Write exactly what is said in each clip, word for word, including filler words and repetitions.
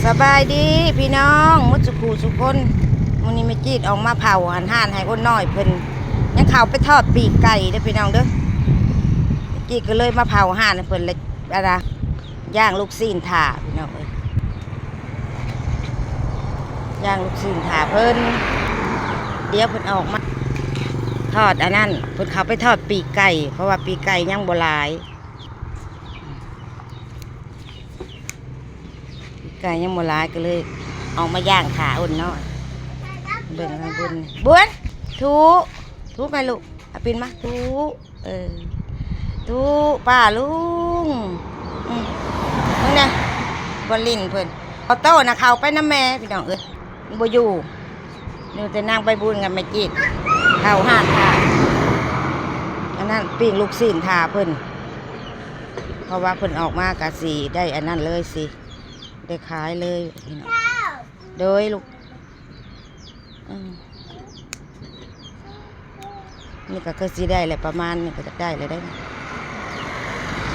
สบายดีพี่น้องหมดสุขูสุคน มื้อนี้แม่จีดออกมาเผาอาหารให้อ้นน้อยเพิ่น ยังเข้าไปทอดปีกไก่เด้อพี่น้องเด้อ แม่จีดก็เลยมาเผาอาหารให้เพิ่นเลย อะไร ย่างลูกชิ้นถ่าพี่น้องเอ้ย ย่างลูกชิ้นถ่าเพิ่น เดี๋ยวเพิ่นออกมา ทอดอันนั้น เพิ่นเข้าไปทอดปีกไก่ เพราะว่าปีกไก่ยังบ่หลาย ปีกไก่ยังบ่หลายก็เลย ออกมาย่างถ่าอ้นน้อย เบิ่งข้างบน บุญ ถู ถูไปลูก เอาปิ่นมา ถู เออ ถูป้าลุง อืม มึงเนี่ย บอลลินเพิ่น เอาโต้นะ เข้าไปนำแม่ พี่น้องเอ้ย บ่อยู่ อยู่แต่นางใบบุญกับแม่จิต เข้าห้านถ่า อันนั้นปิ้งลูกชิ้นถ่าเพิ่น เพราะว่าเพิ่นออกมากะสิได้อันนั้นเลยสิ ได้ขายเลย พี่น้อง โดยลูก อืม นี่ก็คือสิได้แหละ ประมาณนี้ก็จะได้แล้วได้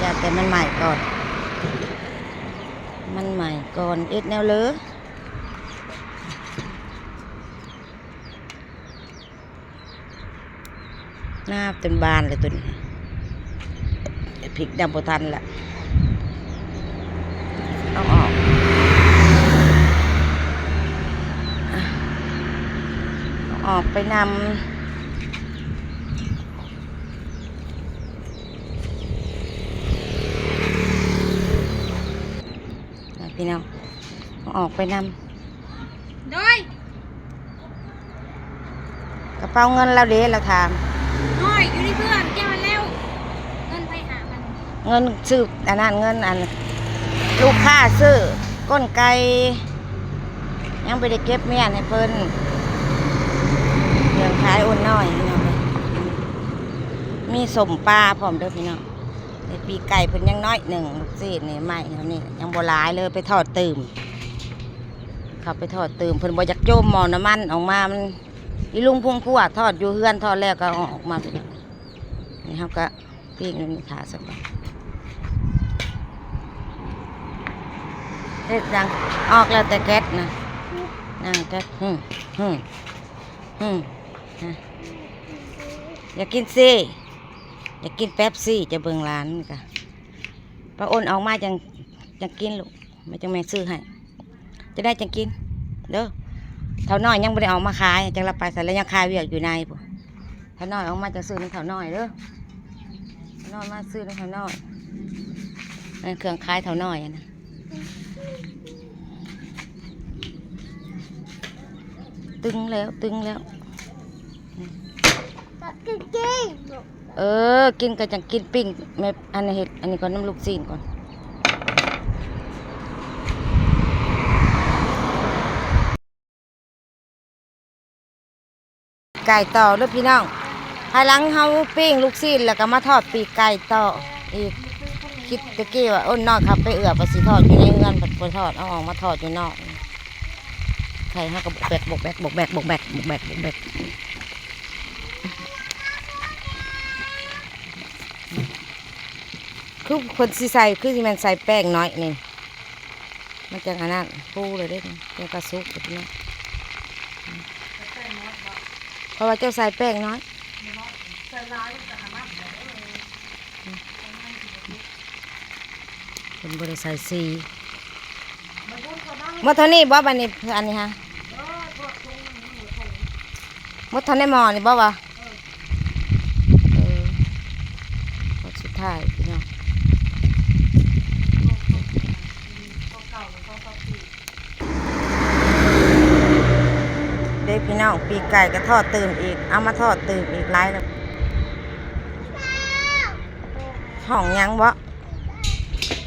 อยากแต่มันใหม่ก่อน มันใหม่ก่อน เอ็ดแนวเลย หน้าจนบานเลยตัวนี้ พริกดำบ่ทันละ เอาออก เอาออกไปนำ พี่น้อง เอาออกไปนำ โดย กระเป๋าเงินเราเด้ เราถาม น้อย อยู่ในเพื่อนแกมันแล้ว เงินไปหามัน เงินซื้ออันนั้น เงินอัน ลูกค้าซื้อก้นไก่ ยังบ่ได้เก็บเมียนให้เพิ่น เรื่องขายอ้นน้อยพี่น้อง มีส้มปลาพร้อมเด้อพี่น้อง แต่ปีกไก่เพิ่นยังน้อยหนึ่ง ลูกชิ้นนี่ใหม่เท่านี้ ยังบ่หลายเลย ไปทอดตื่ม เข้าไปทอดตื่ม เพิ่นบ่อยากโจมหม้อน้ำมันออกมา มัน อีลุงพุงพัวทอดอยู่เฮือน ทอดแล้วก็เอาออกมา นี่เฮาก็ปิ้งนี่ถ่าสักก่อน เฮ็ดหยัง ออกแล้วแต่แก๊สนะ นั่งแก๊ส หึ หึ หึ ฮะ อยากกินสิ อยากกินเป๊ปซี่ จะเบิ่งหลานกะ ป้าอ้นออกมาจัง จังกินลูก มาจังแม่ซื้อให้ จะได้จังกิน เด้อ เฒ่าน้อยยังบ่ได้ออกมาขาย จังละไปใส่แล้วยังขายเวียกอยู่ในพุ้น เฒ่าน้อยออกมาจังซื้อนำเฒ่าน้อยเด้อ เฒ่าน้อยมาซื้อนำเฒ่าน้อย นั่นเครื่องขายเฒ่าน้อยอะนะ ตึงแล้ว ตึงแล้ว เออ กินก็จังกินปิ้ง แม่ อันนี้เฮ็ด อันนี้ก่อน นำลูกชิ้นก่อน ไก่ต่อเด้อพี่น้อง ภายหลังเฮาปิ้งลูกชิ้นแล้วก็มาทอดปีกไก่ต่ออีก คิดตะกี้ว่าอ้นน้อยเข้าไปเอื้อมว่าสิทอดอยู่ในเฮือน บัดบ่ทอด เอาออกมาทอดอยู่นอก ไข่เฮาก็บกแบก บกแบก บกแบก บกแบก บกแบก บกแบก คือเพิ่นสิใส่ คือสิแม่นใส่แป้งน้อยนี่ มันจังอันนั้น ฟูเลยเด้ จังกะสุกเลยพี่น้อง เพราะว่าเจ้าใส่แป้งน้อย เพิ่นบ่ได้ใส่สี หมดเท่านี้บ่ บัดนี้ อันนี้ฮะ หมดเท่าในหม้อนี่บ่วะ เออ หมดสุดท้ายพี่น้อง เด้พี่น้อง ปีกไก่ก็ทอดตื่มอีก เอามาทอดตื่มอีกหลายแล้ว ห้องหยังบ่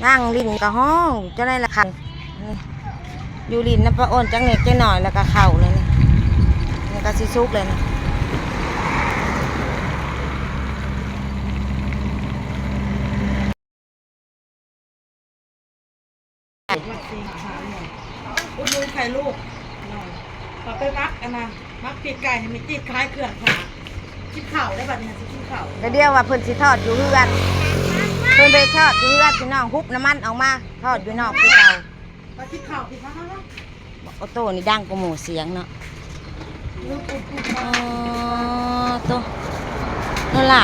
นั่งลิ้นก็ฮ้อง เจ้าได้ละคัน นี่ อยู่ลิ้นนำป้าอ้นจักนิดจักหน่อยแล้วก็เข้าเลยนี่ นี่ก็สิสุกเลยนี่ อุดหนุนไข่ลูกหน่อย ขอไปมักอันน่ะ มักปีกไก่ให้แม่จีดขายเครื่องค่ะ กินข้าวได้บัดนี้ สิกินข้าว ก็เดี๋ยวว่าเพิ่นสิทอดอยู่เฮือน เพิ่นไปทอดอยู่เฮือนพี่น้อง หุบน้ำมันออกมา ทอดอยู่นอกคือเก่า มากินข้าวสิคะ บักโตนี่ดังกว่าหมู่เสียงเนาะ อ๋อ โต นั่นล่ะ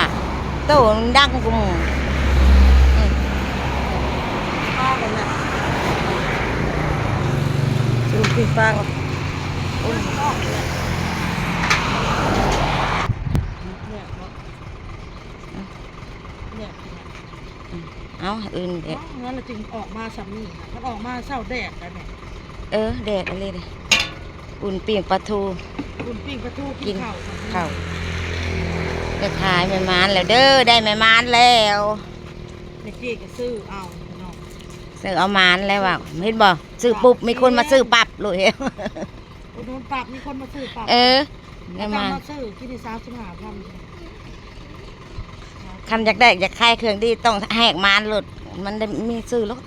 โตมันดังกว่าหมู่ อืม ปลาก่อนนะ สรุปคือปลาก่อน โอ้ย เนี่ยเนาะ เนี่ย เอาอื่นเด็ด เอ้า งั้นเราจึงออกมาสามีค่ะ มันออกมาเช้าแดดแล้วเนี่ย เออ แดดอะไรเลย อุ่นปิ้งปลาทู อุ่นปิ้งปลาทูกิน กินข้าวค่ะ ข้าว ไปขายแม่มานแล้วเด้อ ได้แม่มานแล้ว เมื่อกี้ก็ซื้อเอาเนาะ ซื้อเอามานแล้วว่ะ เห็นบ่ ซื้อปุ๊บ มีคนมาซื้อปั๊บเลย อุดหนุนปั๊บ มีคนมาซื้อปั๊บ เออ แม่มาน มาซื้อกินได้สามสิบห้าพัน คันอยากได้อยากขายเครื่องดีต้องแหกมานโลด มันได้มีซื้อโลด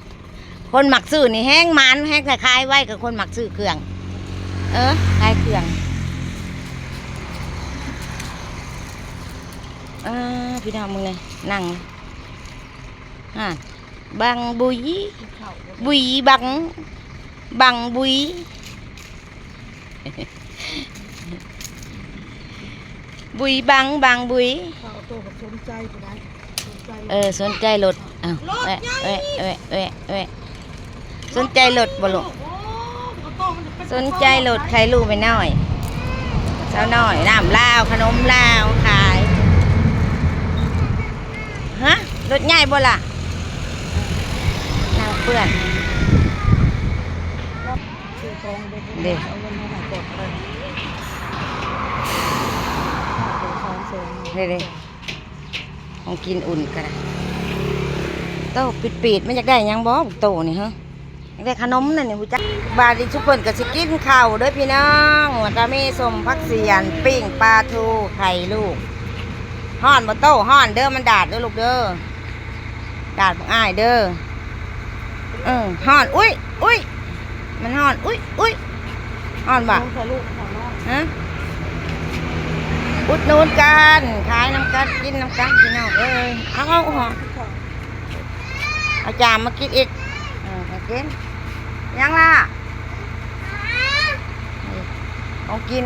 คนมักซื้อนี่แฮงมานแฮงขายไว้กับคนมักซื้อเครื่อง เออ ขายเครื่อง เออ พี่น้องมึงเลย นั่ง อ่ะ บังบุย บุยบัง บังบุย บุยบัง บังบุย เขาเอาตัวแบบสนใจผู้ใด สนใจ เออ สนใจรถ อ้าว รถ แวะ ไง แวะ แวะ แวะ แวะ สนใจรถบ่ลูก โอ้ เอาตัวมันจะเป็น สนใจรถ ไข่ลูกไปหน่อย สาวน้อย น้ำลาว ขนมลาว ขาย ฮะ รถใหญ่บ่ล่ะ นางเปื้อน ซื้อของเด้ เด้ เอาเงินมาให้ก่อนก็ได้ เด้ เด้ ของกินอุ่นก็ได้ โตปิดๆ มันอยากได้หยังบ่ โตนี่ฮะ อยากได้ขนมนั่นนี่ ฮู้จัก บาดนี้ซุเพิ่นก็สิกินข้าวเด้อพี่น้อง แล้วก็มีส้มผักเสี้ยน ปิ้งปลาทู ไข่ลูก ฮ้อนบ่โต ฮ้อนเด้อ มันดาดเด้อลูกเด้อ ดาดบักอ้ายเด้อ เออ ฮ้อน อุ๊ย อุ๊ย มันฮ้อน อุ๊ย อุ๊ย ฮ้อนบ่ น้องทะลุของน้อง ฮะ อุดหนุนกัน ขายนำกัน กินนำกันพี่น้องเอ้ย เอา เอา เอา เอาจานมากินอีก เออ มากิน ยังล่ะ นี่ ของกิน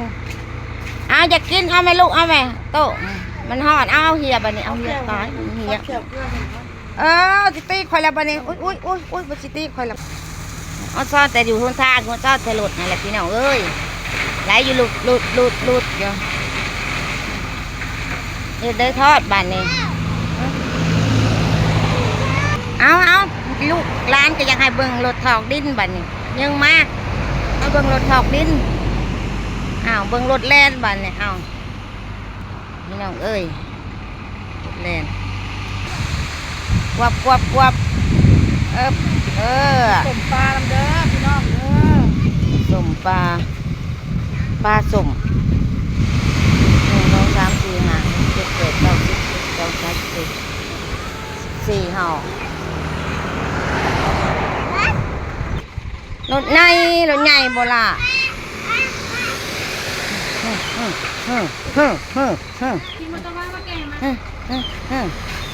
เอา อยากกิน เอาไหมลูก เอาไหม โต มันฮ้อน เอา เอาเหียบาดนี้ เอาเหียบตาย มันเหีย เออ สิตีข่อยแล้วบัดนี้ อุ๊ย อุ๊ย อุ๊ย อุ๊ย บ่สิตีข่อยแล้ว เอาซ่อนแต่อยู่หนทาง เอาซ่อนแต่รถนั่นแหละพี่น้องเอ้ย ไหลอยู่ลุด ลุด ลุด ลุดอยู่ เฮ็ดได้ทอดบัดนี้ เอา เอา ลูกหลานก็อยากให้เบิ่งรถถอกดินบัดนี้ ยังมา มาเบิ่งรถถอกดิน อ้าว เบิ่งรถแล่นบัดนี้ อ้าว พี่น้องเอ้ย แล่น กวับ กวับ กวับ เอิบ เออ ส้มปลานำเด้อพี่น้องเด้อ ส้มปลา ปลาส้ม หนึ่ง สอง สาม สี่ ห้า หก เจ็ด แปด เก้า สิบ สิบเอ็ด สิบสอง สิบสาม สิบสี่ ห่อ รถใหญ่ รถใหญ่บ่ล่ะ ขี่มอเตอร์ไซค์มาแก่มา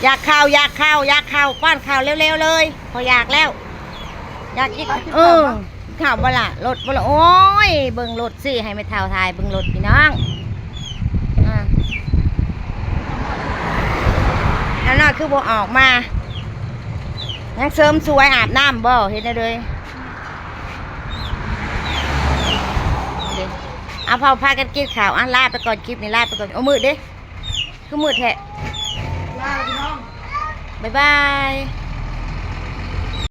อยากข้าว อยากข้าว อยากข้าว ป้อนข้าวเร็วๆเลย พออยากแล้ว อยากกิน เออ ข้าวบ่ล่ะ รถบ่ล่ะ โอ้ย เบิ่งรถสิ ให้แม่เฒ่าถ่ายเบิ่งรถพี่น้อง อ่า แล้วน้อยคือบ่ออกมา ยังเสริมสวยอาบน้ำบ่ เฮ็ดแนวใด เอา พา พากันกินข้าว อ่ะ ลาไปก่อน คลิปนี้ลาไปก่อน โอ้ มืดเด้ คือมืดแท้ ลาพี่น้อง บ๊ายบาย